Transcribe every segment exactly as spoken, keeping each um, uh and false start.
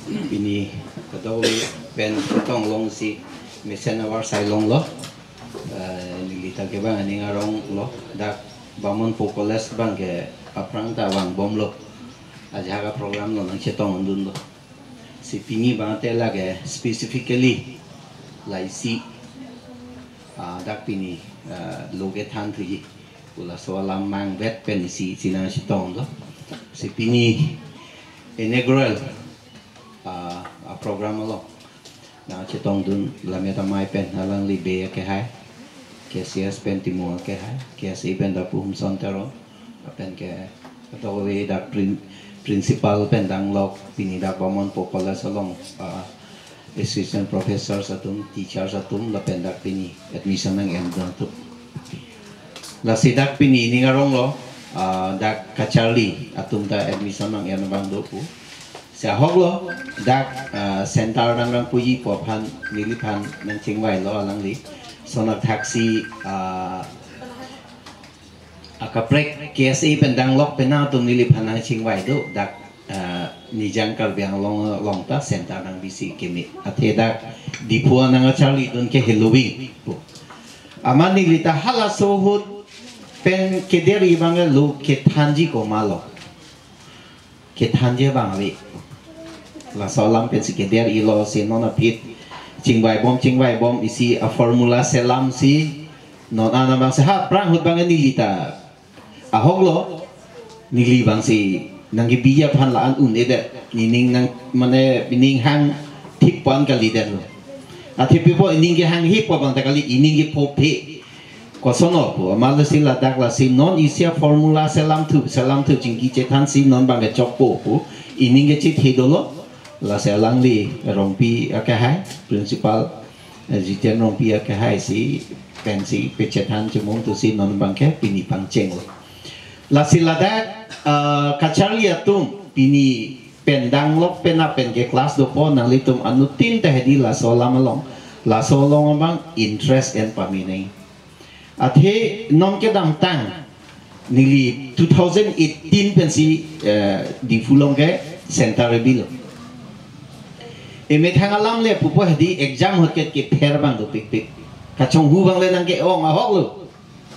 Pini kadokave pen chetong longsi mesen avarsai longlo. Eh, neli ta kevang aning arong lo, dak Bamonpo College abang ke aphrang ta vangbomlo. Ajahak aprogram lo nangchetong undunlo. Si pini abang te lake specifically la isi, ah, dak pini, ah, lo kethan thuji pu laso alam mangvet pen isi, isi nangchetonglo. Si pini inaugural, ah, aprogram along nangchetongdun Lammet Amei pen alangli Bey akehai, K C S pen Timung akehai, K S A pen Dapu Humson Teron, lapen ke kadokave dak prin-, principal pen danglok, pini dak Bamonpo College along, ah, assistant professors atum, teachers atum, lapen dak pini admission nang-endun atum. Lasi dak pini ning arong lo, ah, dak kacharli atum ta admission nang-en abang do pu. Si ahok lo, dak, ah, center nang rang puji pu aphan, neliphan nangchingvailo alangli. Lason athaksi, ah, akaprek K S A pen danglok penang atum neliphan nangchingvai do, dak, ah, Nijang Karbi Anglong along ta center nang bisi keme. Athe dak Diphu nangcharlidun ke heloving pu. Amat neli ta halaso ahut pen keder-i abang lo kethanji komatlo. Kethanji abang ave. Laso alam pensi keder-ilo si non aphi chingvaibom, chingvaibom isi a-formula selamsi non an abang si ha aphrang ahut abang neli ta ahok lo, neli abang si nangkebiji aphan la-an un-edet, nening nang mane nening hangthip pon kalidetlo. Athe pipo nening kehanghe pu abang ta kali, nening kephophe. Kosonlo pu, amat lasi ladak lasi non isi a-formula selamthu, selamthu chingki chethansi non abang kechokpo pu, nening kechethe dolo, lasi alangli Rongpi akehai, principal, eh, Jiten Rongpi akehai si pensi pechethan chemum thusi non abang ke pini pangchenglo. Lasi ladak, eh, kacharli atum pini pen danglok penang pen ke class dopo, nanglitum anuttin ta hedi laso alam along, laso along abang interest en pame nang. Athe non kedamtang neli two thousand eighteen pensi, eh, Diphu along ke center bilo. Emethang alam le pupo hedi exam ahut ke kepher abang dopikpik. Kachonghu abang le nangke-ong ahok lo.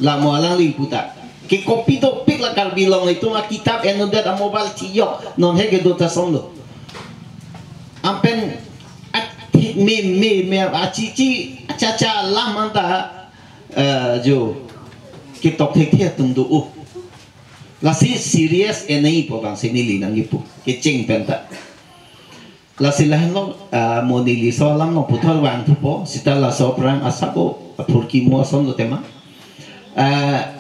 La mo alangli puta. Ke kopi dopik la Karbi Anglong itum akitap en-edet, a-mobile chiyok. Non he kedo ta sonlo. Anpen athe me, me, me, achichi, achacha alam anta, eh, jo ketok thekthe atum do, oh. Lasi serious en-e pu abang si neli nangkipu. Kecheng pen ta. Lasi lahenlo, ah, mo neli laso alam along puthot vangthupo, seta laso aphrang asabo, aphurkimo asonlo tema. Ah,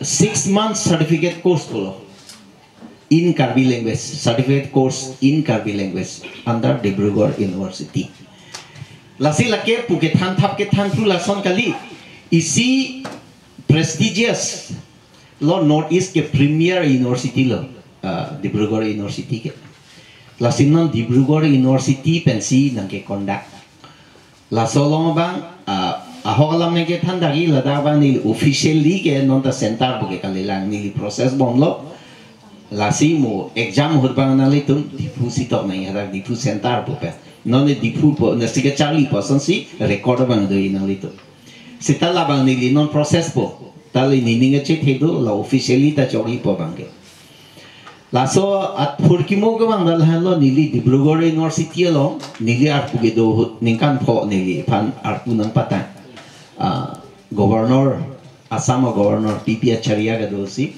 six months certificate course pulo. In Karbi language, certificate course in Karbi language under Dibrugarh University. Lasi lake pu kethan thap kethan thu lason kali, isi prestigious lo, North East ke premier university lo, ah, Dibrugarh University ke. Lasi non Dibrugarh University pensi nangke-conduct. Laso along abang, ah, ahok alam nangkethan dagi, ladak abang neli officially ke non ta center pu ke kalilang, neli process bomlo. Lasi mo exam ahut abang nanglitum Diphu si tok nang, hadak Diphu center pu pen. Non ne Diphu pu, nasi kacharli pu asonsi record abang do-i nanglitum. Seta labang neli non process po. Ta le nening kechethe do, la officially ta chok-ipo abang ke. Laso aphurkimo ke abang dak lahenlo, neli Dibrugarh University along, neli arpu kedo ahut, ningkan pho neliphan arpu nangpatang. Ah, Governor, Assam a-Governor P P Acharya kedo si.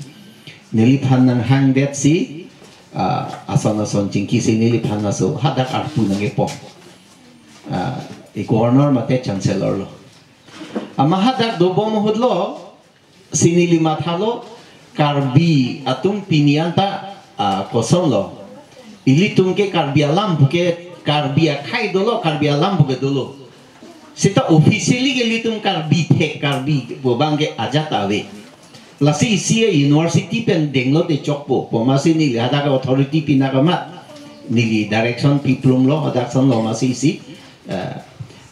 Neliphan nanghangdet si, ah, ason ason chingki si neliphan laso, hadak arpu nangkepo. Ah, e-Governor mate Chancellor lo. Amat hadak dobom ahut lo, si neli mathalo, Karbi atum pini anta, ah, kosonlo. Ilitum ke Karbi alam pu ke, Karbi akhei dolo, Karbi alam pu ke dolo. Seta officially ke ilitum Karbi thek, Karbi pu abang ke ajat ave. Lasi isi university pen denglo te chokpo, pu amatsi neli hadak authority pinang amat, neli direction piplumlo, hadak sonlo amatsi isi, eh,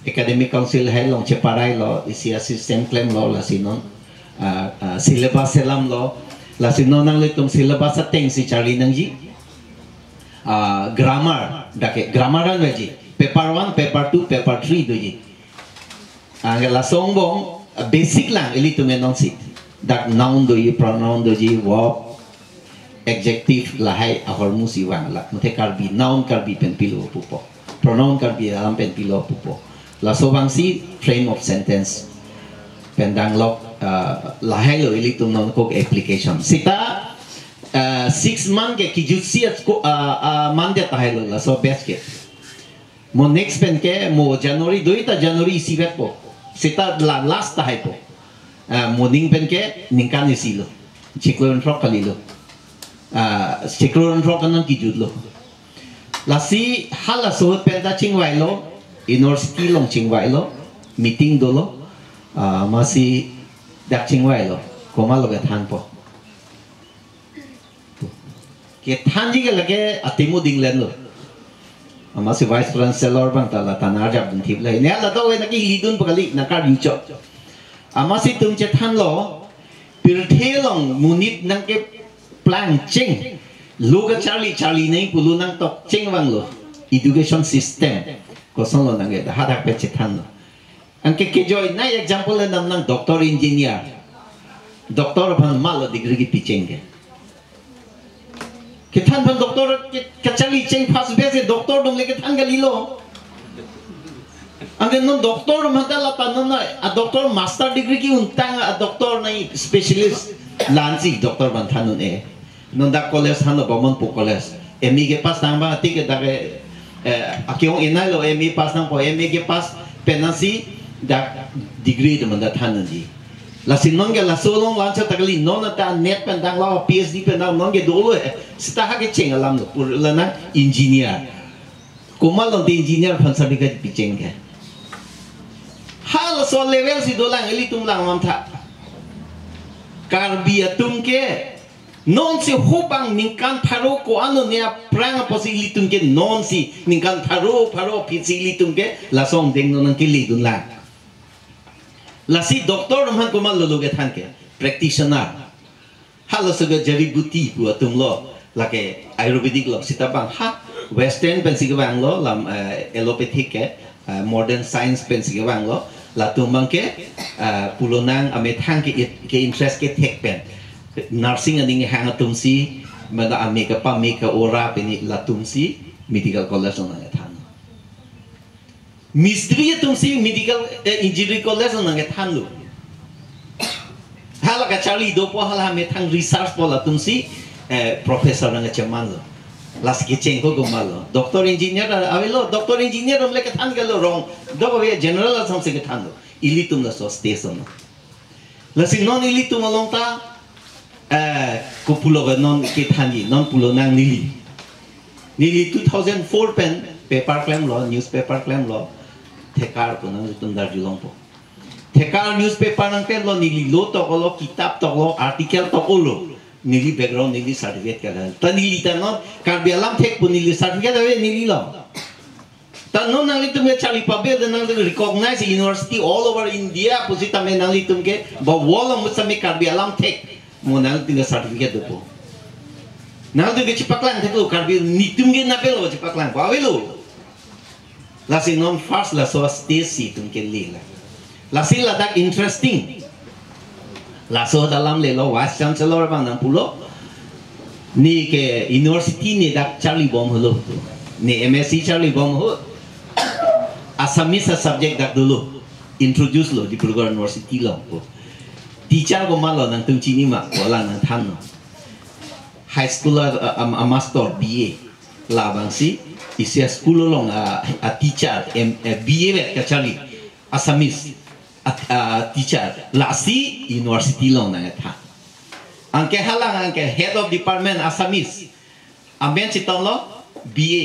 Academic Council hai along cheparailo, isi a-system klemlo, lasi non, ah, ah, syllabus selamlo, lasi non nanglitum syllabus atengsi charli nangji. Ah, grammar, dak ke grammar an veji. Paper one, paper two, paper three doji. Anke laso angbong, ah, basic lang ilitum enonsi. Dak noun doji, pronoun doji, verb, adjective lahai ahormu si vang la. Mate Karbi, noun Karbi pen pilo pupo. Pronoun Karbi alam pen pilo pupo. Laso vangsi frame of sentence pen danglok, ah, lahai lo ilitum non kok application. Sita, ah, six month ke kijutsi at ko, ah, ah, month tahai lo laso best ke. Mo next pen ke mo January doita January isi vetpo. Sita la last tahaipo. Ah, mo ning pen ke ningkan isi lo. Chiklo hini throk kali lo. Ah, chiklo hini throk kanan kijut lo. Lasi halaso ahut pen ta chingvai lo, university along chingvai lo, meeting dolo, ah, amatsi dak chingvai lo, komat lo kethanpo. Kethanji ke lake atimu dinglen lo. Amatsi vice chancellor abang ta la ta nang arjap dun thip le. Ne la ta we nangke ili dun pakali nangkarju chok. Amatsi itum chethan lo, pirthe along monit nangkeplang cheng. Lo kacharli charli nangji pulo nangtok cheng vang lo. Education system. Koson lo nangke dak hadak pen chethan lo. Anke kejoi na example le nam nang doctor engineer. Doctor aphan malo degree kipi cheng ke. Kethan aphan doctor ke, kacharli cheng first best ke doctor atum le kethan kali lo. Anke non doctor atum ta la ta non na, a doctor master degree ki-un tang a doctor nai specialist la-ansi doctor atum than un-e. Non dak college than lo Bamonpo College. M A kepass tang abang tik ke dak ke, eh, akeong enai lo M A pass nangpo, M A kepass pen nangsi dak degree atum ta than nangji. Lasi non ke laso along lansa ta kali non ta NET pen dang lo P H D pen dang non ke dolo he. Sita ha kecheng alam lo pur la nang engineer. Komat lo te engineer aphan certificate pi cheng ke. Halaso level si dolang ilitum lang mam tha. Karbi atum ke nonsi hubang ningkan pharo ko-an ne aphrang apotsi ilitum ke nonsi ningkan pharo pharo aphi si ilitum ke laso angdeng non nangkele dun lang. Lasi doctor atum aphan komat lo lo kethan ke practitioner. Halaso ke jari buti pu atum lo, lake Ayurvedic lo sita abang ha Western pensi kevang lo, lam, eh, allopathic ke, eh, modern science pensi kevang lo, latum abang ke, eh, pulo nang amethang ke it-, ke interest kethek pen. Nursing aning hang atumsi, mada ame kepame ke ora pini latumsi, medical college along nangkethan. Mistri atumsi medical, eh, engineering college along nangkethan lo. Hala kacharli dopo hala amethang research po latumsi, eh, professor nangkecheman lo. Lasi kecheng ko komat lo. Doctor engineer ta avelo, doctor engineer atum le kethan ke lo rong. Dok ave general asamsi kethan lo. Ilitum laso station lo. Lasi non ilitum along ta, eh, kopulo ke non kethanji, non pulo nang neli. Neli two thousand four pen paper klem lo, newspaper klem lo, Thekar pu nangtum darjulongpo. Thekar newspaper nangklem lo, neli lo tok lo, kitab tok lo, article tok lo. Neli background, neli certificate kelang. Ta neli ta non, Karbi alam thek pu neli certificate ave neli lo. Ta non nanglitum ke charli pabe de nang recognize university all over India pusitame nanglitum ke ba world along pusitame Karbi alam thek mo nanglitum ke certificate dopo. Nanglitum ke chepaklang thek lo Karbi netum ke napelo chepaklang pa avelo. Lasi non first laso stage si itum ke le la. Lasi ladak interesting. Laso ahut alam lelo, Vice Chancellor abang nangpulo. Ne ke university ne dak charlibom helo. Ne M S C charlibom ho. Assamese a subject dak dolo. Introduce lo Dibrugarh University along. Teacher komat lo nangtum chini ma, kolang nangthan lo. High school a, a, a, a master B A. Labangsi, isi a school along a, a teacher, em, eh, B A vet kacharli. Assamese a, a teacher, lasi university along nangkethan. Anke halang anke head of department Assamese. Amen chetong lo B A,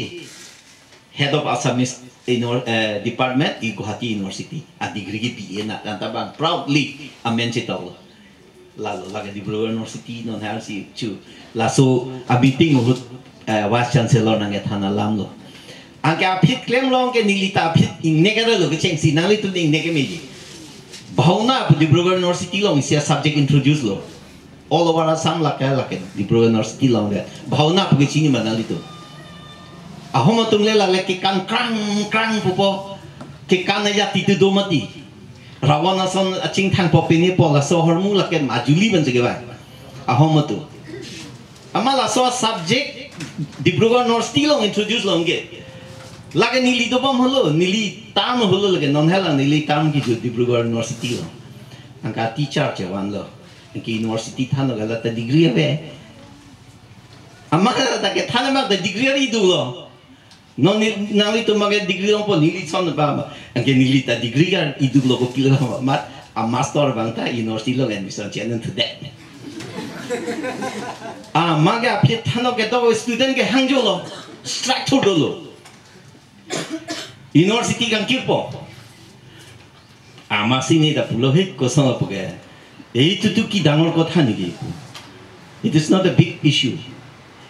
head of Assamese Univers-, eh, department in Guwahati University. A degree ke B A na, anta abang proudly amen chetong lo. Lalo lake Dibrugarh University non har si chu. Laso a meeting ahut, eh, Vice Chancellor nangkethan alam lo. Anke aphi klem long ke neli ta aphi ingne kare lo kechengsi nanglitum ingne ke meji. Bhaona pu Dibrugarh University along isi a subject introduce lo. All over Assam lake lake Dibrugarh University along ke. Bhaona pu ke chini ma nanglitum. Ahom atum le lale kekan krang krang pupo. Kekan ajat itu do mati. Ravan ason achingthang po pini po laso ahormu lake majuli ban jege ba. Ahom atum. Amat laso subject Dibrugarh University along introduce longke. Lake neli dobom holo, neli term holo lake non helang neli term kejut Dibrugarh University along. Anke teacher chevanlo. Anke university thanlo ke la ta degree ave. Amat ta kethan amat ta degree ari dolo. Non ni nanglitum abangke degree longpo neli son ba ba. Anke neli ta degree kan iduklo kopilo amat a master abang ta university along admission channel to that. Amat ke aphi thanlo ke to student ke hangjolo. Strike thur dolo. University kangkirpo. Amatsi ne ta pulo he koson apo ke. Ei tutu ki dangor kotha niki. It is not a big issue.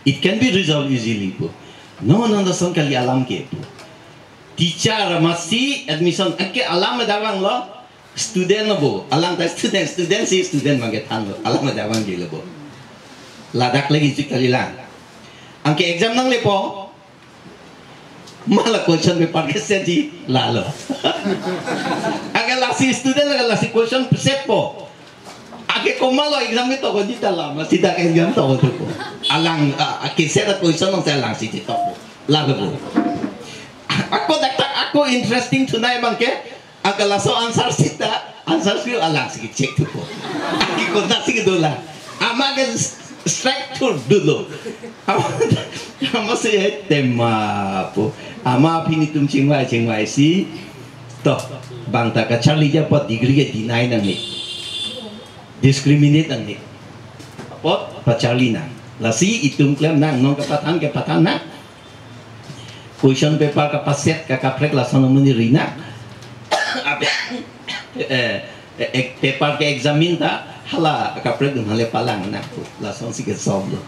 It can be resolved easily po. No, no, no, son kali alam ke po. Teacher amatsi admission anke alam adavanglo. Student lo bo. Alang ta student, student si student abangke thanlo. Alam adavangke lo bo. Ladak lagi jik kali lang. Anke exam nanglepo. Mala question paper ke setji lalo. Anke lasi student anke lasi question setpo. Anke komatlo exam ke tokji ta la, amatsi ta exam tokpo. Alang, ah, anke set question nang alangsi tokpo. Lalo bo. Ako dak ta ako interesting thunai abangke. Anke laso answer sheet ta, answer sheet alangsi check thupo. Anke konatsi kedo la. Amat ke strike thur dolo. Amat, amatsi tema po. Amat aphi netum chingvai chingvaisi. To, bang ta kacharli ja apot degree ke deny nangne. Discriminate nangne. Apot pacharli nang. Lasi itum klem nang non kepathan kepathan nang. Question paper kapaset kakaprek lason amonit ri nang. Ape, eh, eh, eh, paper ke examine ta hala kaprek dun hale palang nang pu lasonsi ke solve lo.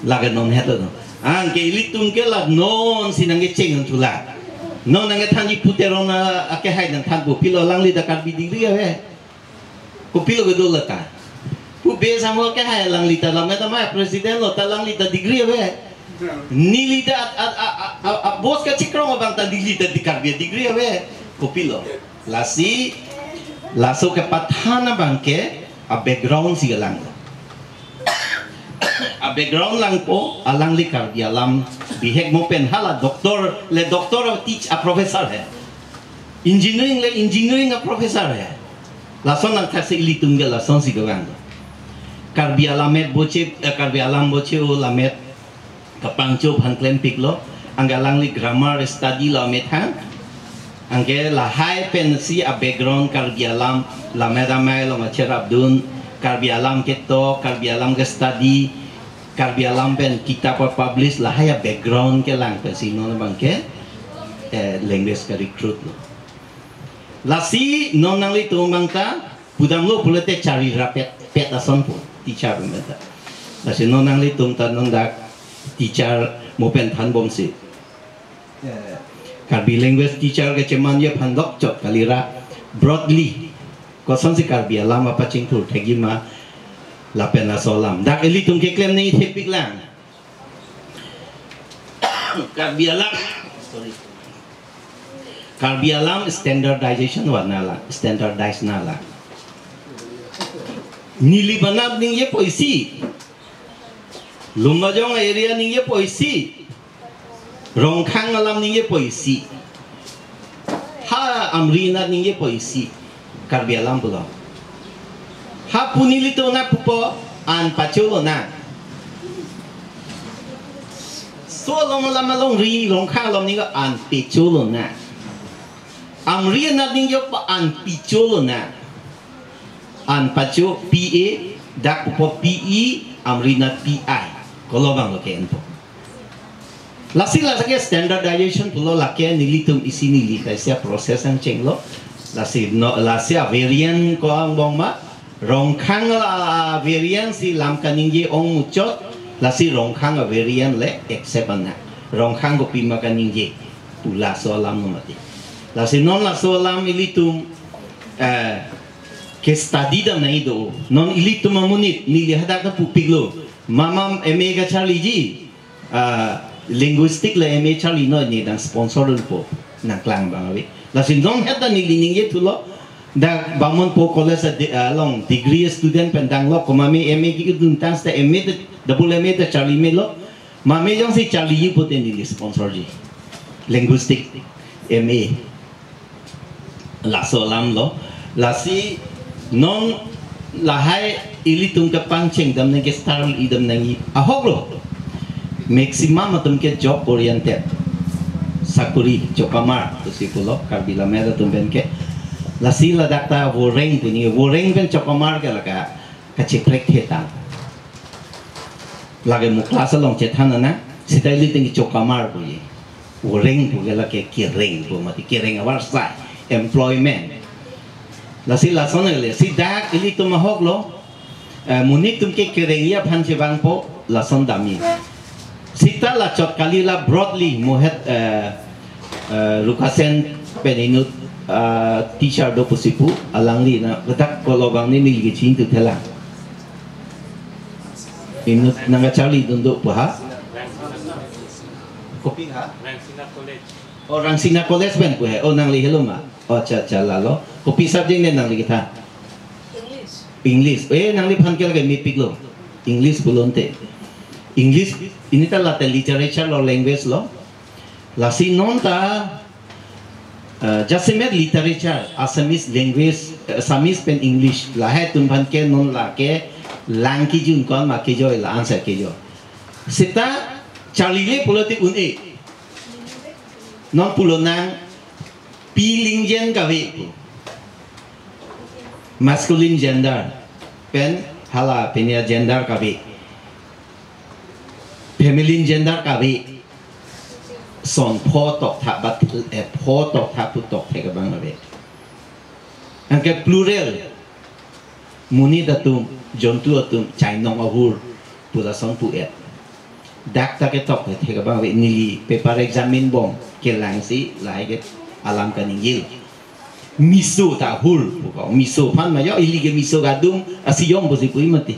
Lake non het lo. Anke ilitum ke la nonsi nangkecheng thulang. Non nangkethanji pu Teron akehai nangthan pu pilo alangli ta Karbi degree ave. Kopilo kedo la ta. Pu be samo akehai alangli ta lammet amei president lo ta alangli ta degree ave. Neli ta at, at, at, at, at, at boss kachikrong abang ta neli ta di Karbi degree ave. Kopilo. Lasi, laso kepathan abangke a background si kelang. A background langpo, alangli Karbi alam bihek mo pen hala doctor le doctor of teach a professor hai. Engineering le engineering a professor hai. Lason nangthaksi ilitum ke lasonsi kevang. Karbi alam et boche, eh, Karbi alam boche o lammet kapangcho aphan klempiklo, anke alangli grammar study lo amethang, anke lahai pensi a background Karbi alam, lammet amei along acherapdun, Karbi alam ketok, Karbi alam ke study, Karbi alam pen kitap a publish lahai a background kelang pensi non abangke, eh, language ke recruit lo. Lasi non nanglitum abang ta pudamlo pulote charli rapet pet ason po teacher abang ta. Lasi non nanglitum ta non dak teacher mo pen thanbomsi. Eh, Karbi language teacher kechemanje aphan dokchot kalira broadly kosonsi Karbi alam apachingthur thekji ma lapen laso alam. Dak ilitum keklem nangthepik lang. Karbi alam, sorry. Karbi alam standardization vananglang, standardize nanglang. Nilip anat ningjepo isi. Lumbajong area ningjepo isi. Rongkhang alam ningjepo isi. Ha Amri anat ningjepo isi. Karbi alam pulo. Ha pu nelitum nangpupo an pacho lonang. So along alam along ri Rongkhang alam ningje an pecho lonang. Amri anat ningjepo an pecho lonang. An pacho P A, dak pupo P E, Amri anat P I. Kolo abang lo ke-enpo. Lasi lake standardization pulo lake nelitum isi neli kaisa process nangchenglo. Lasi no, lasi a variant ko angbong ma Rongkhang a variant si lam kaningje ong muchot, lasi Rongkhang a variant le accept nang. Rongkhang kopima kaningje pu laso alam no mati. Lasi non laso alam ilitum, eh, ke study dam nangji do. Non ilitum amonit neli hadak ta pupiklo. Mamam M A kacharliji, ah, Linguistic le M A charli noi, ne dang sponsor un po nangklang abang ave. Lasi non het ta neli ningje thulo. Dak Bamonpo College a de-, along degree student pen danglo, komame M A ke-undun tangte M A te, double M A te charli melo. Mame jongsi charliji pute neli sponsorji. Linguistic M A. Laso alam lo. Lasi non lahai ilitum kepangcheng dam nangji, style idam nangji ahok lo. Maximum atum ke job oriented. Sakuri chokamar pusi pulo Karbi Lammet atum pen ke. Lasi ladak ta voreng pu nangji, voreng pen chokamar ke lake kacheprek the tang. Lake mo class along chethan nang, seta ilitum ke chokamar puji. Voreng pu ke lake kereng pu mati, kereng avarsai, employment. Lasi lason le, si dak ilitum ahok lo, eh, monit atum ke kerengji aphan chevangpo, lason damji. Seta la chot kali la broadly mo het, eh, eh, Rukasen pen inut, eh, teacher do pusi pu, alangli na, ladak kolo abang neli kechingthu thelang. Inut nangkacharlidun do pu ha? Kopi ha? Rangsina College. Oh, Rangsina College pen pu he. Oh, nangli helo ma? Oh, cha, cha, lalo. Kopi subject ne nangli kethan? English. English. Eh, nangliphan ke lake mepik lo. English pulote. English, ini ta late literature lo, language lo. Lasi non ta, eh, jasemet literature, Assamese language, eh, Assamese pen English, lahai atum aphan ke non lake lang kejun kon ma kejoi, la-an si kejoi. Seta charlile pulote un-e. Non pulo nang piling jen kave pu. Masculine gender pen hala pini agender kave. Feminine gender kave. Son pho tokthak bat, eh, pho tokthak pu tokthek abang ave. Anke plural, monit atum, jontu atum, chainong ahur pu lason pu-et. Dak ta ketok thek abang ave, neli paper examine bom kelangsi lahai ke alam kaningje. Miso ta ahur pu ko, miso aphan ma jo, ili ke miso kadum asiyom pusi pu mati.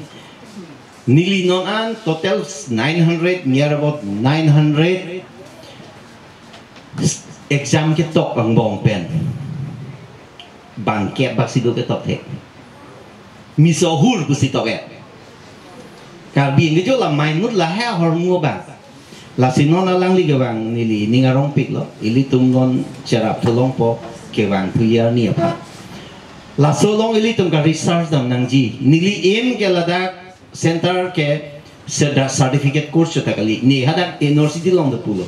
Neli non an total nine hundred, near about nine hundred exam ketok angbong pen bangkep bak si do ketok thek. Miso ahur pusi tok-et. Karbi Anglong ke jo la mainut lahai ahormu abang. Lasi non alangli kevang neli ning arongpik lo. Ilitum non cherap thu longpo kevang thu arni aphan. Laso along ilitum ka research dam nangji. Neli aim ke ladak center ke seda certificate course chot ta kali. Ne hadak university along do pulo.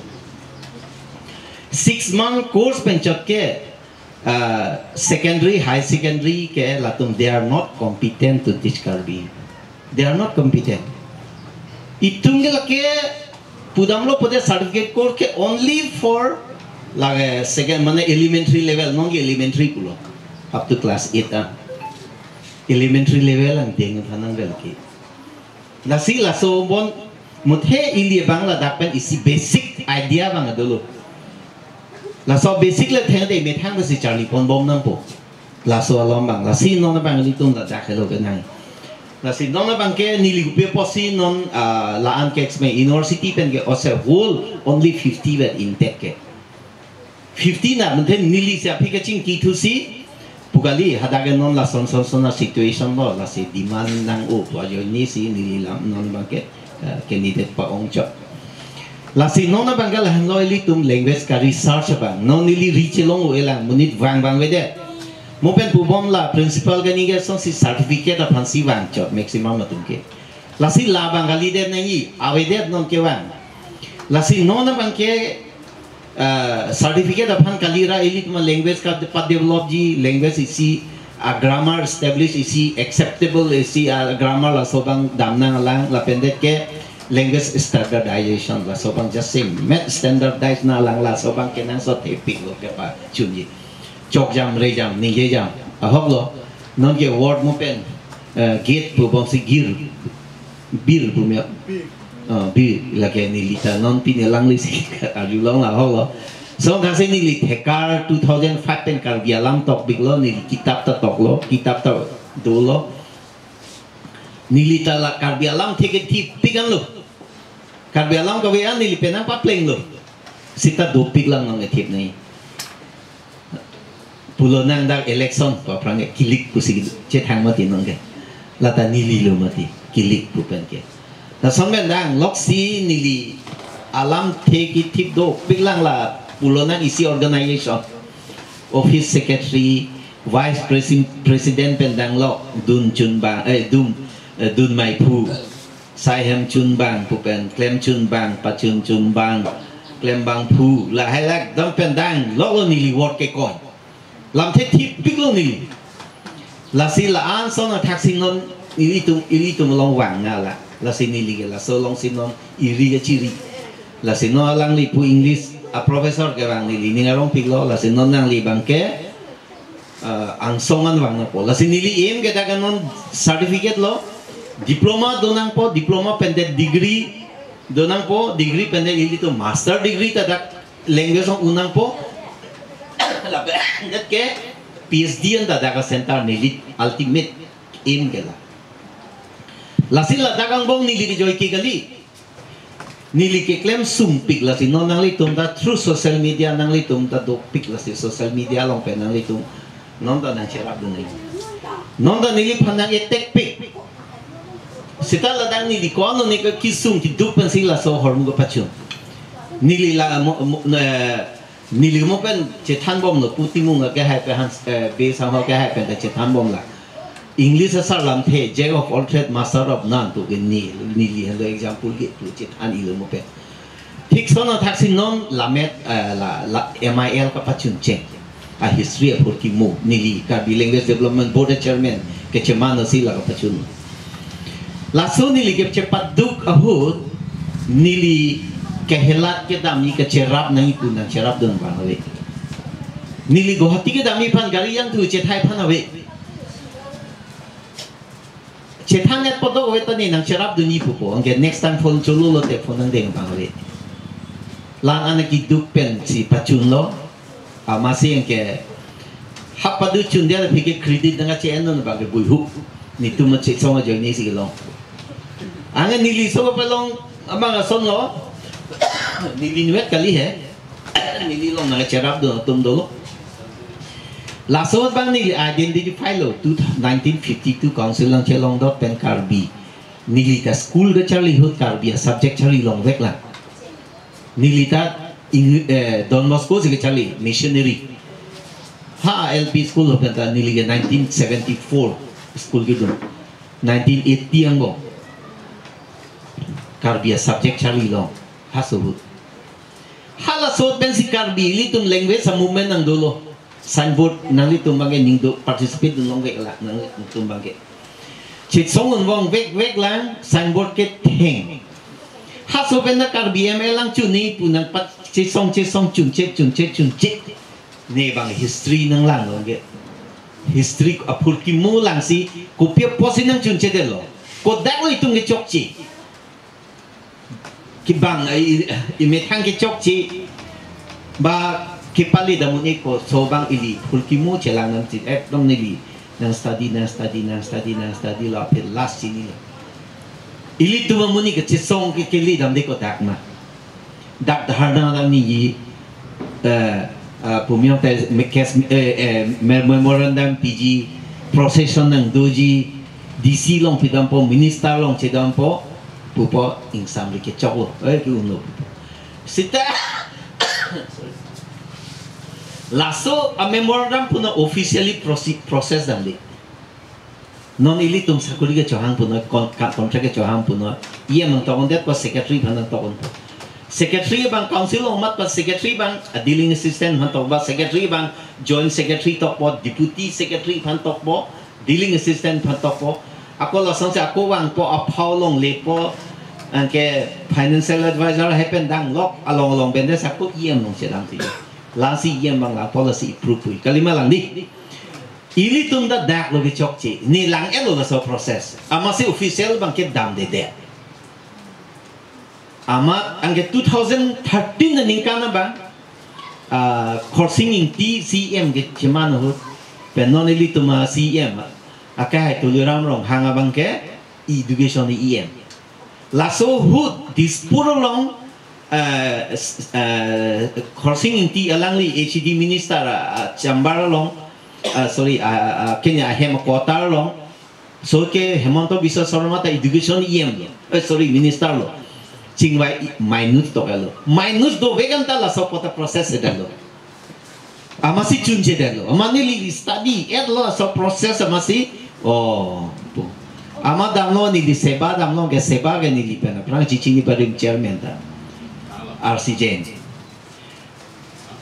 Six month course pen chot ke, uh, secondary, high secondary ke latum, they are not competent to teach Karbi. They are not competent. Itum ke lake pudamlo pute certificate course ke only for lake second, mane elementary level, non ke elementary pulo. Up to class eight ah. Elementary level ang deng thanang ke lake. Lasi laso bon muthe ili abang ladak pen isi basic idea abang dolo. Laso basic le thengte methang si charli pon bom nangpo. Laso alom abang, lasi non abang ilitum ladak helo kenang. Lasi non abang ke neli kopi apotsi non, ah, la-an ke exam university pen ke ose whole only fifty vet intake ke. Fifty na, mungkin neli si aphi kachingki thusi pu kali, hadak ke non lason son son a situation lo, lasi demand nang-o pu ajoine si neli lam non abang ke, eh, candidate pa-ong chot. Lasi non abang ke lahenlo ilitum language ka research abang. Non neli ri chelong-o-elang, monit vang vang avedet. Mo pen pubom la principal kaningje asonsi certificate aphan si vang chot maximum atum ke. Lasi labang kalidet nangji, avedet non kevang. Lasi non abang ke, eh, certificate aphan kali ra ilitum language ka pa-develop ji, language isi, a grammar establish isi, acceptable isi, a grammar laso abang damnang alang, lapen det ke language standardization laso abang jasemet standardize nang alang laso abang kenangsot thepik lo kepachunji. Chokjam, rejam, ningjejam ahok lo. Non ke word mo pen, eh, gate pu bom si gir, bir pu me. Ah, bir, lake neli ta non pine alangli si arjulong la ahok lo. So, thasi neli thekar two thousand five pen Karbi alam tokpik lo, neli kitap ta toklo, kitap ta dolo. Neli ta la Karbi alam theke thipik an lo. Karbi Anglong kave an neli penang paplenglo. Sita dopik lang nong ethip nai. Pulo nang dak election pu aphrang ke kilik pusi chethang mati nong ke. Lata neli lo mati kilik pu pen ke. Lason pen dang loksi neli alamthe kethip dopik lang la pulo nang isi organization, office secretary, vice presi-, president pen dang lo dun chunbang, eh, dun, eh, dun maiphu, saihem chunbang pu pen, klem chunbang, pachun chunbang, klembangphu, lahai lak dam pen dang lo lo neli work ke kon. Lamthe thipik lo neli. Lasi la-an ason athaksi non ilitum, ilitum along vang na la. Lasi neli ke laso alongsi non iri kachiri. Lasi non alangli pu English a professor ke vang neli ning arongpik lo. Lasi non nangli abang ke, eh, angsong an vang nangpo. Lasi neli aim ke dak non certificate lo. Diploma do nangpo, diploma pen det degree do nangpo, degree pen det ilitum master degree ta dak language along un nangpo. Lapen det ke PhD an ta dak a center neli ultimate aim ke la. Lasi ladak angbong neli ke joike kali. Neli keklem sumpik lasi non nanglitum ta through social media nanglitum ta dopik lasi social media along pen nanglitum non ta nangcherapdun nai. Non ta neliphan nang-attack pik. Sita ladak neli ko-an neli ke kesung keduk pensi laso ahormu kepachun. Neli la mo, mo, eh, neli mo pen chethanbomlo pu Timung akehai pen Hans, eh, Bey Sangho akehai pen ta chethanbomlo. English asar lamthe, jack of all trade, master of none pu ke ne, neli henlo example ke pu chethan ilo mo pen. Thik ason athaksi non lamet, eh, la, la M I L kapachun cheng. A history aphurkimo neli Karbi Language Development Board a chairman kecheman asi la kapachun. Laso neli kechepaduk ahut neli kehelat kedam neli kecherap nangji pu nangcherapdun abang ave. Neli Guwahati kedam neli aphan gari yang thu chethai aphan ave. Chethan-et podok ave ta ne nangcherapdunji pupo. Anke next time phone cholo lote phone nangdeng abang ave. La-an akeduk pensi pachunlo. Amatsi anke hap padu chundet aphi ke credit nangkache-en non abang ke buihup. Netum chesong ajoine si kelong. Anke neli so palong abang asonlo. Neli inutvet kali he. Neli along nangcherapdun atum dolo. Laso abang neli identify lo, two, nineteen fifty-two council nangchelongdot pen Karbi. Neli ta school kacharli ahut Karbi a subject charli longvek lang. Neli ta Eng-, eh, Don Bosco si kacharli, missionary. Ha L P school ahut pen ta neli ke nineteen seventy-four school kedun. Nineteen eighty angbong Karbi a subject charli long. Halaso ahut. Halaso ahut pensi Karbi ilitum language a movement nangdolo. Signboard nanglitum abang ke ning do participate dun longvek lang nangtum abang ke. Chesong un vongvekvek lang signboard ketheng. Halaso pen ta Karbi M L lang chunji pu nangpat chesong chesong chunchet chunchet chunchet. Ne abang history nanglang lo ke. History aphurkimo langsi kopi apotsi nangchunchetdetlo. Kodak lo itum kechokche. Kibang, i, i, imethang kechokche ba kepali dam un-e ko laso abang ili phurkimo chelang nangji ekdom neli nang study, nang study, nang study, nang study lo aphi last chinilo. Ilitum amonit kechesong ke keli damde kodak ma. Dak dharna dam nangji, eh, eh, pumyong te mekes, eh, eh, me-, memorandum piji, procession nangdoji, D C along pidampo, minister along chedampo, pupo ingsamri kechoklo, eh, ke-unlo. Sita, sorry. Laso a memorandum pu na officially proce-, process damde. Non ilitum sakori kechohang punoi, con-, ka-, contract kechohang punoi. E M nangtokdetpo, secretary aphan nangtokpo. Secretary abang council along mat pa secretary abang, a dealing assistant aphan tokpo, secretary abang joint secretary tokpo, deputy secretary aphan tokpo, dealing assistant aphan tokpo. Ako lasonsi ako vangpo, aphau longlepo, anke financial advisor hai pen danglok, along along pen de sako E M along chedam ti. Lasi E M abang la policy approve hui. Kalima lang di. Ilitum ta dak lo kechokche. Ne lang-etlo laso process. Amatsi official abang ke damdedet. Amat anke two thousand thirteen aningkan abang, ah, Khorsing Ingti C E M kecheman ahut. Pen non ilitum a C E M. Akehai Tuliram Ronghang abang ke education E M. Laso ahut Dispur along, eh, s- eh, Khorsing Engti alangli H A D minister, ah, ah, chamber along, ah, sorry, ah, ah, kene ahem quarter along, so ke Himanta Biswa Sarma ta education E M lo, eh, sorry, minister lo. Chingvai minus to lo. Minus dovek anta laso apot ta process-etlo. Amatsi chunchedetlo. Amat neli study-etlo laso process amatsi. Oh, pu. Amat damlo neli SEBA damlo, ke SEBA ke neli pen aphrang chechini barim chairman ta, R C Jain.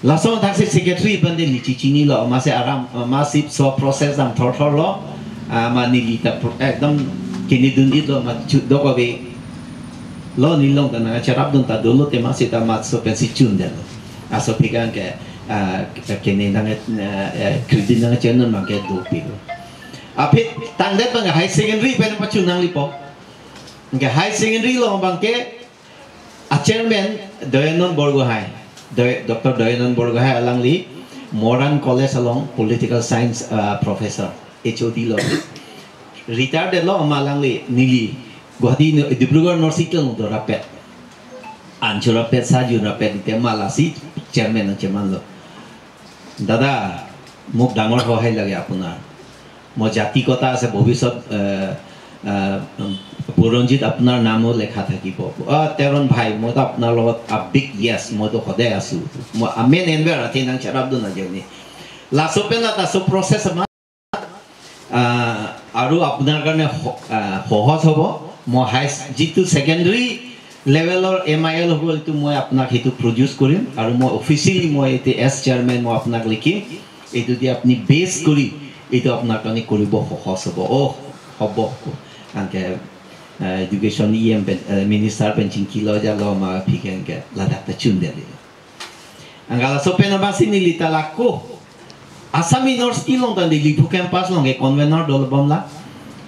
Laso thaksi secretary pen neli chechinilo, amatsi aram, amatsi laso process dam thorthorlo. Amat neli ta pro- ekdom kini dun-itlo, amat chu dokave lo, nelilong ta nangcherapdun ta dolo, te amatsi ta amat laso pensi chundetlo. Laso aphi ke, ah, kene nang, eh, eh, credit nangchennun abang ke dopiklo. Aphi tangdet abang high secondary pen pachun nanglepo. Anke high secondary along abang ke a chairman Doyonon Borgohain, Doy- Doctor Doyonon Borgohain alangli Moran College along political science, ah, professor, H O D lo. Retired lo, amat alangli neli Guwahati Uni- Dibrugarh University along dorapet. Anchorapet, sajunrapet, ite amat lasi chairman nangchemanlo. দাদা, মোক ডাঙৰ সহায় লাগে আপোনাৰ। মই জাতি কথা আছে, ভৱিষ্যত, এ, এ, বুৰঞ্জীত আপোনাৰ নামো লেখা থাকিব। অ, তেৰণ ভাই, মইতো আপোনাৰ লগত a big yes, মইতো সদায় আছো। মই amen enver athe nangcherapdun ajoine. Laso pen la laso process amat, আহ, আৰু আপোনাৰ কাৰণে স- আহ, সহজ হ'ব। মই হাই যিটো ছেকেণ্ডেৰী লেভেলৰ এম আই এল হ'ব, এইটো মই আপোনাক সেইটো প্ৰডিউচ কৰিম আৰু মই অফিচিয়েলি মই এতিয়া এজ চেয়াৰমেন মই আপোনাক লিখিম। এইটো দি আপুনি বেছ কৰি এইটো আপোনাৰ কাৰণে কৰিব সহজ হ'ব। অ' হ'ব। Anke, আহ, education E M pen, ah, minister pen chingkilo jalo ma aphi ke anke ladak ta chundetlo. Anke laso pen amatsi neli ta lako Assam University along ta neli phu campus along ke convener dolo bomla.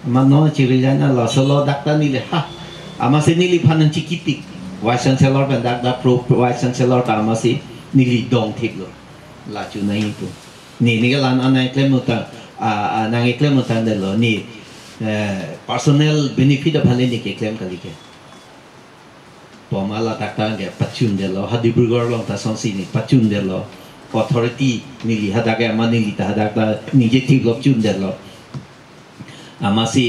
Amat non chiri jana laso lo dak ta neli ha. Amatsi neliphan nangchikipik. Vice Chancellor pen dak dak pro pro- Vice Chancellor ta amatsi neli dongthiplo. La chu nai tu. Neli ke la-an nangklem utang, ah, ah, nangklem utangdetlo. Neli, eh, personal benefit aphan le neli keklem kali ke. Pu amat ladak ta anke pachundetlo, ha Dibrugarh along ta lasonsi neli pachundetlo. Authority neli hadak ke amat neli ta hadak ta ningje thiplo chundetlo. Amatsi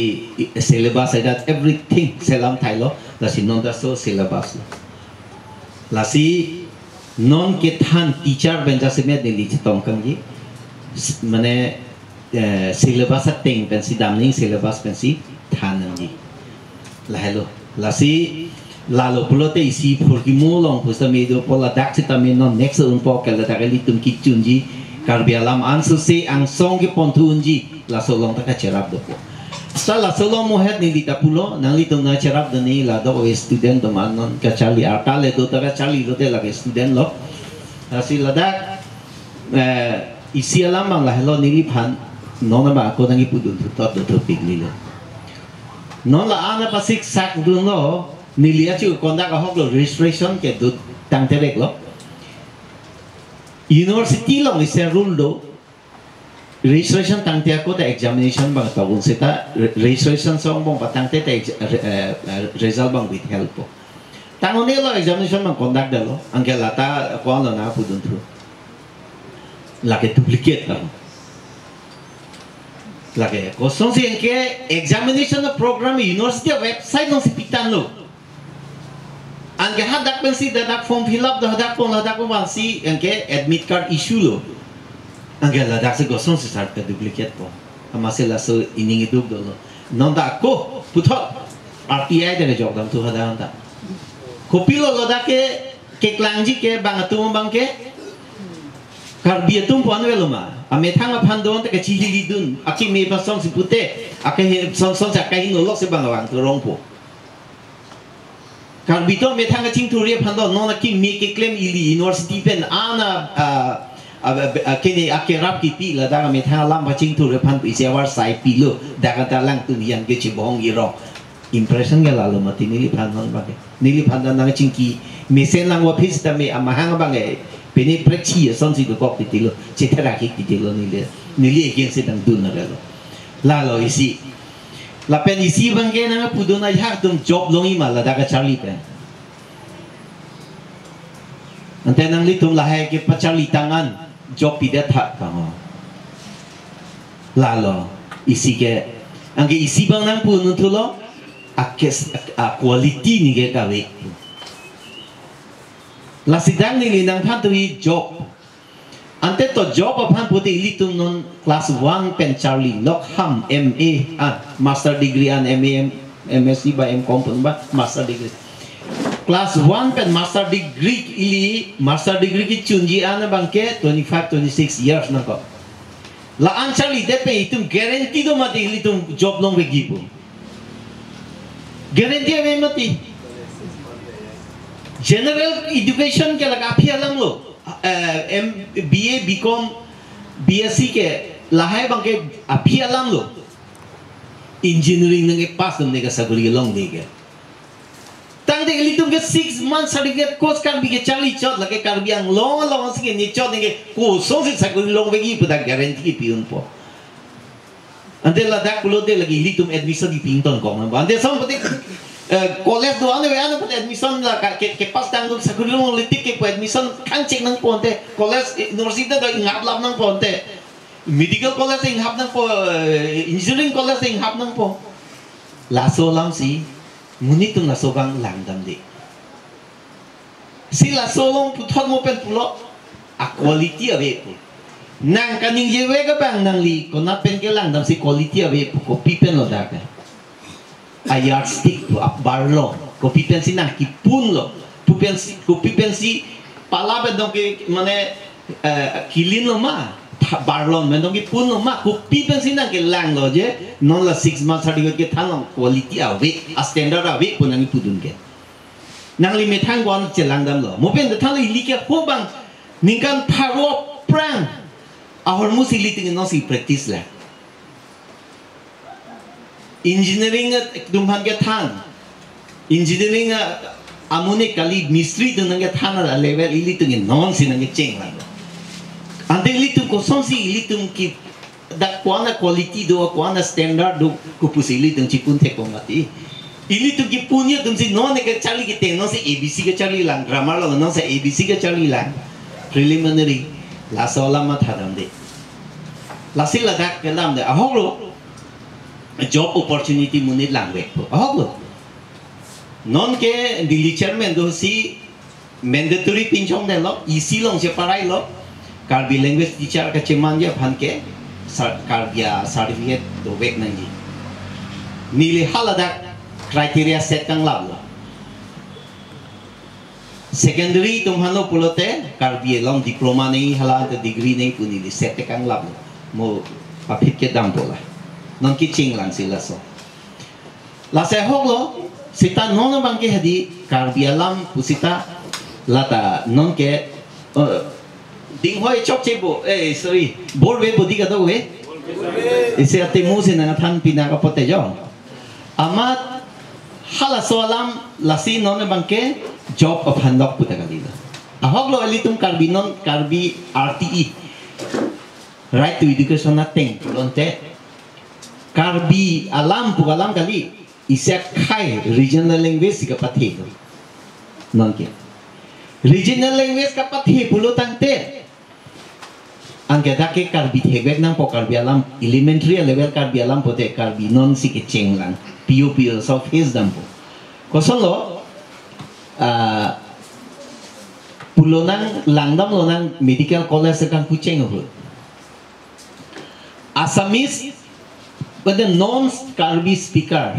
syllabus aida everything selam thailo, lasi non ta laso syllabus lo. Lasi non kethan teacher pen jasemet neli chetong kangji. S- mane eh, syllabus ateng pensi damnang, syllabus pensi than nangji. Lahelo. Lasi lalo pulote isi phurkimo along pusitame do pu ladak sitame non next unpo ke ladak ilitum kichunji Karbi alam ansose angsong kepon thu unji laso along ta kacherap dopo. Sa laso along mohet neli ta pulo nanglitum nangcherapdunji la do student do man non kacharli arta le do ta kacharli lote lake student lo. Lasi ladak eh, isi alam abang lahelo neliphan, non abang ako nangkipudun thutot do thupik lilo. Non la-an apasik sakdunlo, neli achu kondak ahok lo registration ke do tangtereklo. University along isi rule do, registration tangte ako ta examination abang tabun seta re- registration song abang patangte ta ex- re- eh, eh, result abang withheld po. Tang-un-elo examination abang conduct detlo, anke lata ko-anlo nangpudun thu. Lake duplicate lo. Lake kosonsi anke examination program university website alongsi pitanglo. Anke hadak pensi dak form fill up do hadak pon hadak pon pensi anke admit card issue lo. Anke ladaksi kosonsi sar ke duplicate po. Amatsi laso ining iduk dolo. Non ta ako puthot R T I ta kejok dam thu hadak ta. Kopilo ladak ke keklangji ke bang atum abang ke Karbi atum pon avelo ma. Amethang aphan don ta kachililidun. Akeme aphan songsi pute. Akahe song songsi akahinolok si bang abang turong po. Karbi atum amethang kachingthurji aphan do non akeme keklem ili university pen ana, ah, ah, ah, kene akerap kipi ladak amethang alam kachingthurji aphan isi awar sai pilo dak ta alangtum hian kechebong irong. Impression ke lalo mati neliphan non abang ke. Neliphan ta nangchingki mesen lang office tame amahang abang ke. Pene prekchi asonsi dokok titilo. Chetherak ik titilo neli. Neli against si nangdun avelo. Lalo isi. Lapen isi abangke nangpudun ajahak atum job longji ma ladak kacharli pen. Ante nanglitum lahai kepacharli tang an job pidet tha kang ho. Lalo, isi ke, anke isi abang nangpudun thulo, akes, a, a quality neke kave. Lasi dak neli nangthan thuji job. Ante to job aphan pute ilitum non class one pen charli lok ham M A, ah, master degree an M A, M, M S C ba M Com pun ba master degree. Class one pen master degree ili master degree kechunji an abangke twenty-five, twenty-six years nangkok. La-an charlidet pen itum guarantee do mati ilitum job longvekji pu. Guarantee ave mati. General education ke lake aphi alam lo. Eh, M, B A, B Com, B S C ke lahai abangke aphi alam lo. Engineering nangkepass dam neke sakori kelong neke. Tangte ilitum ke six month certificate course Karbi kecharli chot lake Karbi Anglong along si kene chot neke kosonsi sakori longvekji pu dak guarantee pi unpo. Ante ladak pulote lake ilitum admission kipi ingtonkok nang. Ante som pute, eh, college do-an ave, an pute admission la ka, ke, kepass tangdun sakori longle tik ke pu admission kangchek nangpo ante. College, eh, university do inghap lap nangpo ante. Medical college inghap nangpo, eh, engineering college inghap nangpo. Laso alam si, monit atum laso abang langdamde. Si laso along puthot mo pen pulo, a quality ave pu. Nang kaningjevek abang nangli konat pen kelangdam si quality ave pu, kopi pen lo dak ke. A yardstick pu, a barlon. Kopi pensi nangkipunlo. Pu pensi, kopi pensi pala pen dong ke, mane, eh, kilinlo ma. Tha-, barlon pen dong kipunlo ma. Kopi pensi nangkelanglo je. Non la six month certificate kethan long quality ave, a standard ave pu nangkipudun ke. Nangli methang ko-an chelangdamlo. Mo pen thanlo ili ke ho abang ningkan pharo aphrang ahormu si ilitum non si practice la. Engineering atum aphan kethan. Engineering a, amonit kali mistri atum nangkethan a level ilitum non si nangkecheng lang. Ante ilitum kosonsi ilitum ke dak ko-an a quality do, ko-an a standard do, kopusi ilitum chipun thekpo mati. Ilitum kipunji atum si non ke charli keteng, non si A B C kecharli lang, grammar lo non si A B C kecharli lang, preliminary, laso alam mathadamde. Lasi ladak kelamde, ahok lo, job opportunity monit langvekpo, ahok lo. Non ke Delhi chairman do si mandatory pinchongdetlo, isi along cheparailo, Karbi language teacher kachemangji aphan ke sar-, Karbi a certificate dovek nangji. Neli haladak criteria set kanglaplo. Secondary atum aphan lo pulote Karbi along diploma nangji hala anta degree nangji pu neli set kanglaplo. Mo paphit kedampo la. Non kecheng lang si laso. Lasi ahok lo, seta non abangke hadi Karbi alam pu seta lata non ke, eh, dinghoi chokche bo, eh, sorry, bor ve bo di kadokave. Isi atemu si nangthan pina kapote jo. Amat halaso alam lasi non abangke job aphan lok pu ta kalilo. Ahok lo ilitum Karbi non Karbi R T E. Right to education ateng pulote Karbi alam pu alam kali, isi akhei regional language si kapathe lo. Non ke. Regional language kapathe pulo tangte. Anke dak ke Karbi thekvek nangpo Karbi alam, elementary level Karbi alam pute Karbi non si kecheng lang. P U P U so face dampo. Kosonlo, ah, pulo nang langdamlo nang medical college kangpu cheng ahut. Assamese, but the non-Karbi speaker,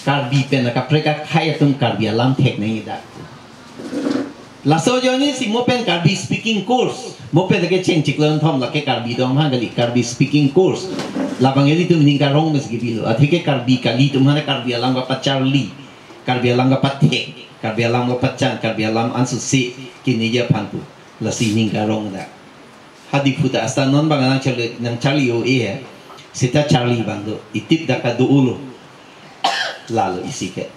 Karbi pen kaprek akhei atum Karbi alam thek nangji dak. Laso ajoine si mo pen Karbi speaking course, mo pen lake cheng chiklo thom lake Karbi dong hang kali Karbi speaking course. Labang ilitum ning karong mes gibilo. Atheke Karbi kali atum hana Karbi alam kapacharli, Karbi alam kapathek, Karbi alam kapachan, Karbi alam ansose kini ja phantu. Lasi ning karong dak. Hadi puta asta non abang nangcharli, nangcharli o e he. Seta charli abang do. Itip dak kado ulo. Lalo isi ke.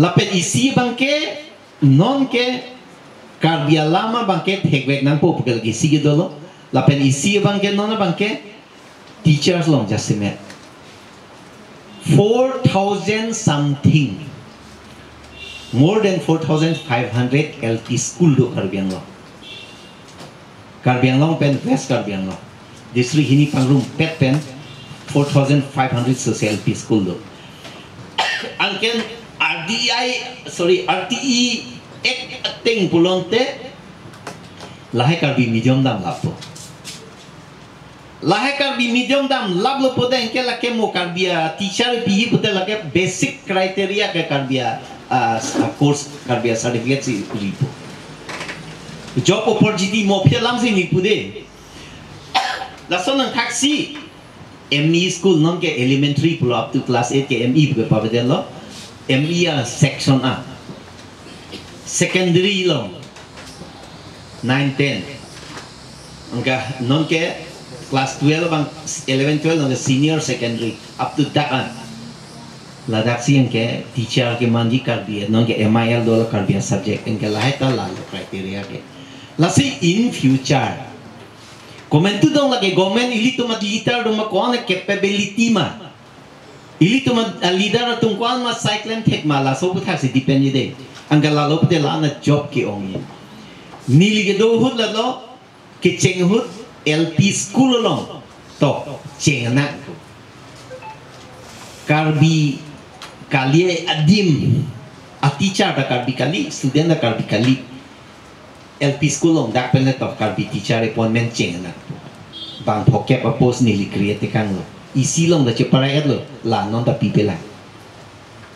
Lapen isi abangke non ke Karbi alam abangke thekvek nangpo pu ke lake isi ke dolo. Lapen isi abangke non abangke teachers along jasemet. Four thousand something, more than four thousand five hundred L P school do Karbi Anglong. Karbi Anglong pen West Karbi Anglong district hini pangrumpet pen four thousand five hundred social L P school do. Anke R T I, sorry, R T E Act ateng pulote lahai Karbi medium damlappo. Lahai Karbi medium damlaplo pute anke lake mo Karbi a teacher pihi pute lake basic criteria ke Karbi a, a, a course Karbi a certificate si ripo. Job opportunity mo aphi alam si neli pude. Laso nangthaksi M E school nonke elementary pulo up to class eight ke M E pu pavedetlo. M E a section a. Secondary lo nine ten. Anke nonke class twelve abang eleven twelve nonke senior secondary up to dak an. Ladaksi anke teacher kemanji Karbi nonke M I L dolo Karbi a subject anke lahai ta lalo criteria ke. Lasi in future komantu dong lake government ilitum a leader doma ko-an a capability ma. Ilitum a leader atum ko-an ma sai klemthek ma laso aputhaksi depend jide. Anke lalo pute la-an a job ke-ongji. Neli kedo ahut lalo kecheng ahut L P school along to cheng nang. Karbi kali adim, a teacher ta Karbi kali, student ta Karbi kali. L P school along dak pen le to Karbi teacher appointment cheng nang. Bang phokep a post neli create tekanglo. Isi along ta cheparai-etlo, la non ta pipelang.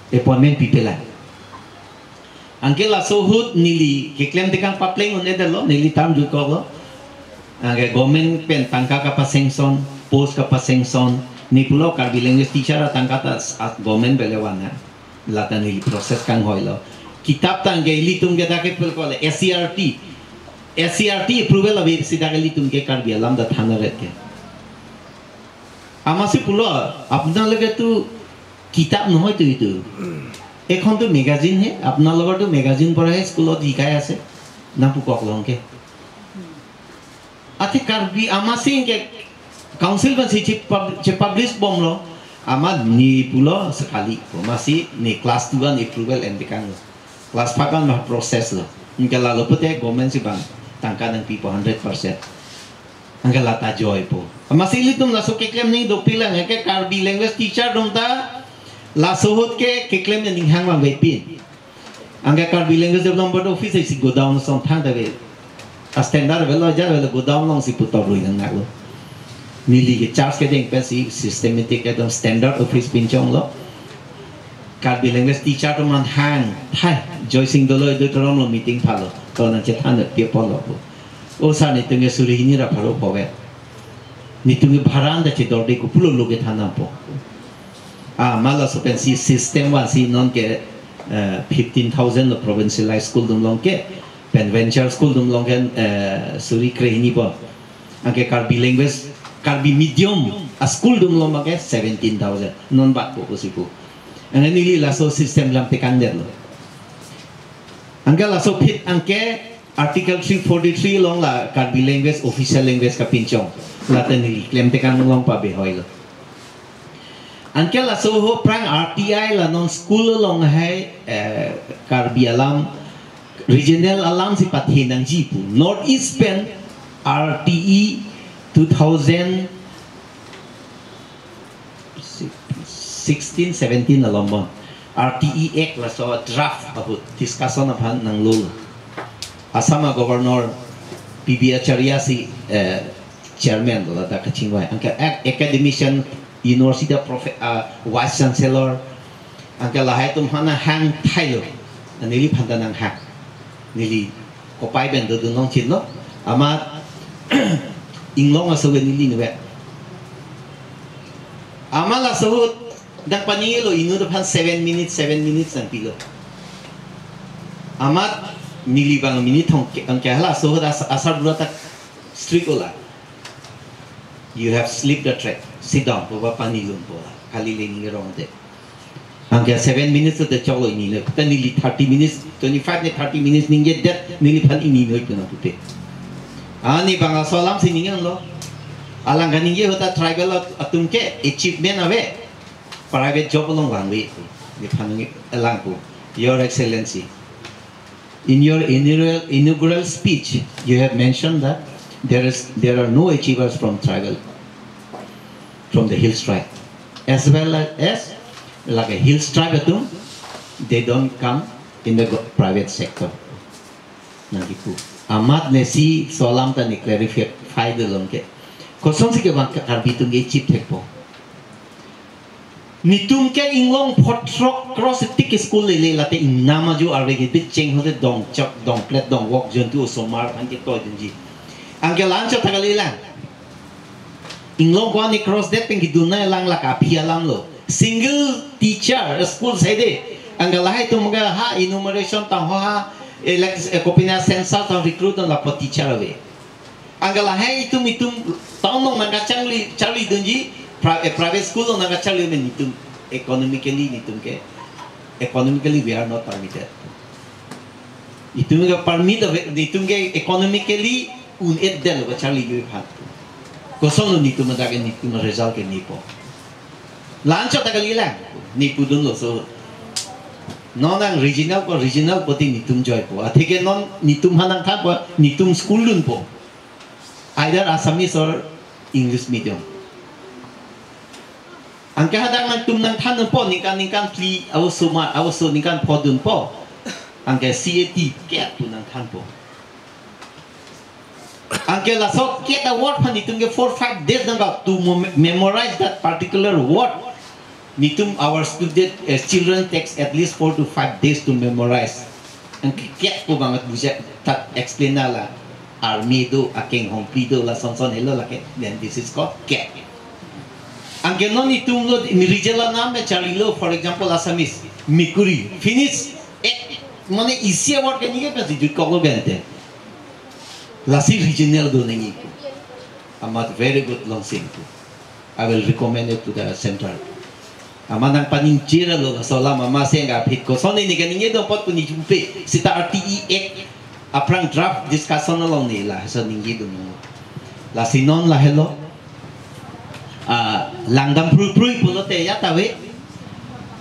Appointment pipelang. Anke laso ahut neli keklem tekang papleng un-edetlo, neli term jutkoklo. Anke government pen tangka kapasanction, post kapasanction, neli pulo Karbi language teacher atangka ta s-, at government bele vana. Lata neli process kanghoilo. Kitap tangke ilitum ke dak ke pil kole S C E R T. S C E R T approval ave sita ke ilitum ke Karbi alam ta than-et ke. Amatsi pulo, "আপোনালোকেতো কিতাপ নহয় তো এইটো। এইখনতো মেগাজিন হে, আপোনালোকৰতো মেগাজিন পৰাহে স্কুলত শিকাই আছে।" Nangpukok longke. Athe Karbi amatsi ke council pensi chepub-, chepublish bomlo. Amat neli pulo sekali. Amatsi neli class two an approval en tekanglo. Class five an ma process lo. Anke lalo pute government si bang tangka nangpipo hundred percent. Anke lata joipo. Amatsi ilitum laso keklem ning dopiklang ke Karbi language teacher atum ta laso ahut ke keklem ning hang vangvepin. Anke Karbi Language Development Office si godown song thang ta ave. A standard avelo, ajat avelo, godown alongsi puthot rui nang nanglo. Neli ke charge kedeng pensi systematic ekdom standard office pinchonglo. Karbi language teacher atum aphan hang, thai, Joysing Doloi do torom lo meeting phalo. To nangchethan-et pi apotlo. "O sir, netum ke suri hini ra pharo phovet. Netum ke bhara an ta chedorde ko pulo lo kethan nangpo." Ah, ma laso pensi system vangsi nonke, eh, fifteen thousand lo provincialized school atum along ke, pen venture school atum along ke, eh, suri krehini po. Anke Karbi language, Karbi medium a school atum along ke seventeen thousand. Non bat po pusi pu. Anke neli laso system lam tekangdetlo. Anke laso aphi anke Article three forty-three along la Karbi language official language kapinchong. Lata neli klem tekang along pabe hoilo. Anke laso ahut aphrang R T I la non school along hai, eh, Karbi alam regional alam si pathe nangji pu. North East pen R T E two thousand sixteen seventeen along bon R T E Act laso draft ahut discussion aphan nanglo. Assam a Governor P B Acharya si, eh, chairman lo, ladak kachingvai. Anke ac-, academician, university profe-, ah, vice chancellor, anke lahai atum aphan hang thailo. Neliphan ta nanghang. Neli kopai pen dodun longchitlo. Amat inglong aso ke neli nuve. Amat laso ahut nangpaningilo, inut aphan seven minutes, seven minutes nangpilo. Amat neli bang minute thomkep, anke halaso ahut as-, asarbura ta strict ola. "You have slipped the track. Sit down." Pu ba pani lum pu la. Kali le neli rong de. Anke seven minutes te choklo, ini le. Ta neli thirty minutes, twenty-five ne thirty minutes ningjedet, neliphan ini noi pu nangpupe. Ani bang laso alam si ningje lo. Alang kaningje ahut ta tribal at-, atum ke achievement ave. private job along vangve pu. Nephan nangkelang pu. Your Excellency, in your inaugural, inaugural speech, you have mentioned that there is, there are no achievers from tribal, from the hills tribe, as well as, as like a hills tribe atum, they don't come in the go- private sector. Nangkipu. Amat nesi laso alam ta ne clarify dolo ke. Kosonsi kevang Karbi atum ke achieve thekpo. Netum ke inglong photrok cross tik school lele, late ingnam ajo arve ke bit cheng hote dongchok, dongplet, dongvok jontu osomar aphan ketoidunji. Anke la-anchot ta kalilang. Inglong ko-an ne cross det pen kedun nanglang, lake aphi alam lo. Single teacher school side. Anke lahai atum ke ha enumeration tang ho ha elect, eh, kopine census tang recruit dun lapu teacher ave. Anke lahai itum itum town along nangkacharli charlidunji, pri- eh, private school along nangkacharli men netum economically netum ke, economically we are not permitted. Itum ke permit ave, itum ke economically un-edetlo kacharlijuji aphan. Kosonlo netum adak ke netum result ke nepo. La-anchot ta kalilang, ne pudunlo so. Non nang regional ko regional poti netum joipo. Atheke non netum aphan nangthanpo, netum school dunpo. Either Assamese or English medium. Anke hadak nangtum nangthanpo, ningkan ningkan phli, awoso ma, awoso ningkan pho dunpo. Anke C A T ket pu nangthanpo. Anke laso ket a-word aphan netum ke four five days nangkok to mo- memorize that particular word. Netum, our student, uh, children takes at least four to five days to memorize. Anke ket pu bang buja ta explain nanglang. Army do, akenghongpi do, lason son helo lake. Then this is called ket. Anke non netum lo regional alam me charlilo, for example, Assamese, mekuri, finish. Eh, mane isi a-word ke nike pasi jut koklo bente. Lasi regional do nangji. Amat very good longsi pu. I will recommend it to the center. Amat nangpaningjirlo laso alam amat sengga phit koson ne kaningje do apot pu ne jumpe. Seta R T E Act aphrang draft discussion along ne laso ningje do mo. Lasi non lahelo. Ah, langdam phrui phrui pulote ya ta ave.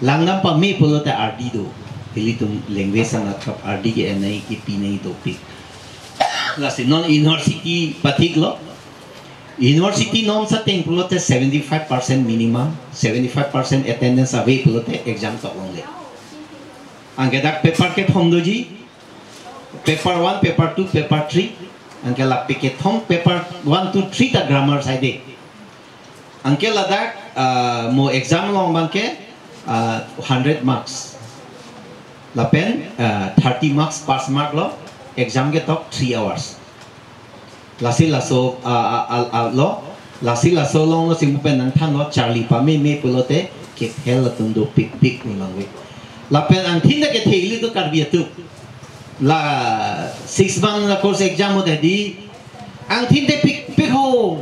Langdam pame pulote R D do. Ilitum language anat kap R D ke-en nangji, kepi nangji dopik. Lasi non university pathiklo. University norms ateng pulote seventy-five percent minimum, seventy-five percent attendance ave pulote exam tok longle. Anke dak paper kethom doji, paper one, paper two, paper three. Anke lapu kethom paper one, two, three ta grammar side. Anke ladak, ah, mo exam along abang ke, ah, hundred marks. Lapen, ah, thirty marks pass mark lo, exam ketok three hours. Lasi laso, ah, ah, ah, ah, lo, lasi laso along lo simu pen nangthanlo, charli pameme pulote kephel atum dopikpik pu nangve. Lapen angthin ta kethe ili do Karbi atum. La six month la course exam ho dadi. Angthin te pikpik ho.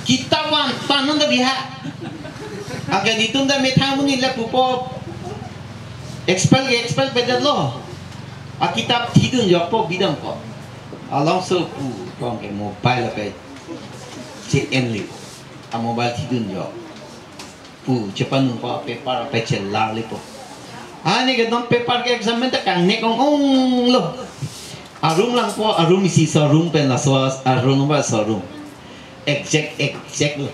Kitap van panon ta biha. Anke netum ta methang muni le pupo. Expel ke expel pedetlo. Akitap thidun jokpo bidang ko. Alongso pu tong ke mobile pe che-enli. A-mobile thidun jok pu chepanung ko, paper pe chelarlipo. Ani ke non paper ke exam ta kangnek ong-onglo. A-room langpo, a-room isi, so room pen laso a-room ba so room. Exact, exact lo.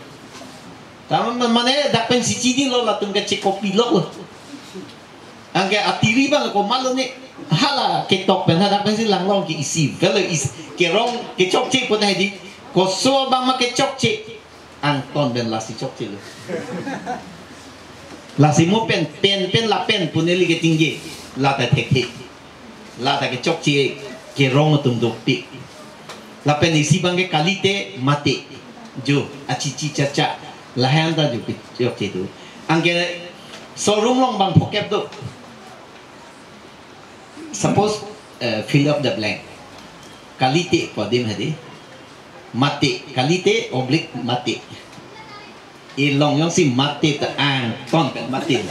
Tama mane dak pensi chinilo, latum ke che-copy loklo. Anke atiri bang komatlo ne, hala ketok pen hadak pensi langlong ke isi, velo is kerong kechokche pu ta hedi, koso bang ma kechokche, angton pen lasi chokchelo. Lasi mo pen, pen, pen lapen pu neli ketingje, la ta thekthe. La ta kechokche kerong atum dopik. Lapen isi bang ke kalite mate. Jo, achichi chacha. Lahai an ta jo kechokche do. Anke so room along bang phokep do. Suppose, eh, fill up the blank. Kalite pu adim hedi. Mate. Kalite oblique mate. Ilong jongsi mate ta angton pen mate.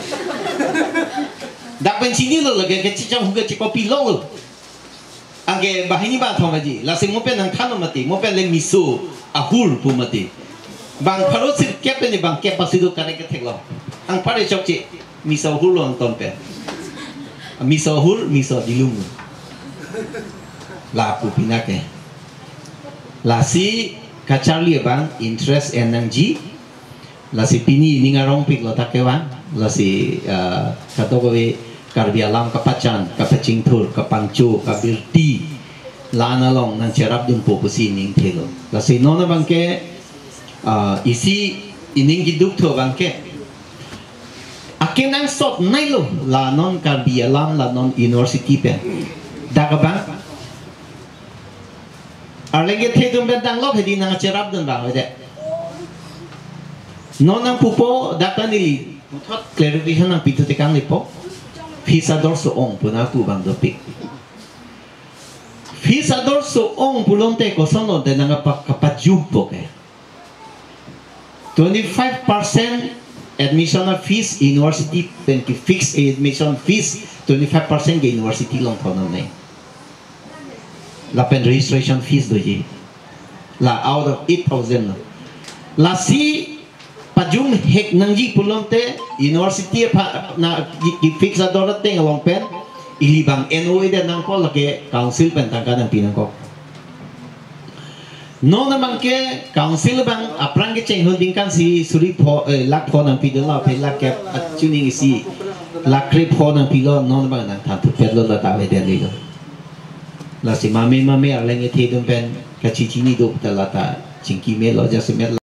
Dak pen chinilo lake kechechong hu ke che-copy loklo. Anke banghini bangthom aji. Lasi mo pen nangthanlo mate. Mo pen le miso ahur pu mate. Bang pharo sirkep pen bang kep pasi do kare ketheklong. Anpar chokche, miso ahur lo angton pen. Miso ahur, miso dilung. Lapu pinake. Lasi kacharli abang interest en nangji. Lasi pini ning arongpik lo ta kevang. Lasi, eh, kadokave Karbi alam kapachan, kapachingthur, kapangcho, kabirti, la-an along nangcherapdunpo pusi ningthelo. Lasi non abangke, ah, isi ining kedukthu abangke, akenangsot nailo la non Karbi alam, la non university pen. Dak abang arleng kethe atum pen tanglo hedi nangcherapdun abang avedet. Non nangpupo, dak ta neli puthot clarification nangpi tu tekang lipo. Fees ador so-ong pu nangpu abang dopik. Fees ador so-ong pulote koson lote nangkapa-, kapajumpo ke. Twenty-five percent admission fees university pen ke, fixed admission fees twenty-five percent ke university along thon nang. Lapen registration fees doji. La out of eight thousand lo. Lasi pajumhek nangji pulote university aphan na ki, ki fix ador ateng along pen ili abang N O A de nangpo, lake council pen tangka nangpi nangkok. Non abangke council abang aphrang kecheng ahut ningkan isi suri pho, eh, lakh pho nangpidunlo, aphi lakh kep achuning isi lakh krepho nangpilo, non abang nangthan thupetlo, la ta avedet lilo. Lasi mame mame arleng kethe atum pen kachechini do ta la ta chingki melo, jasemet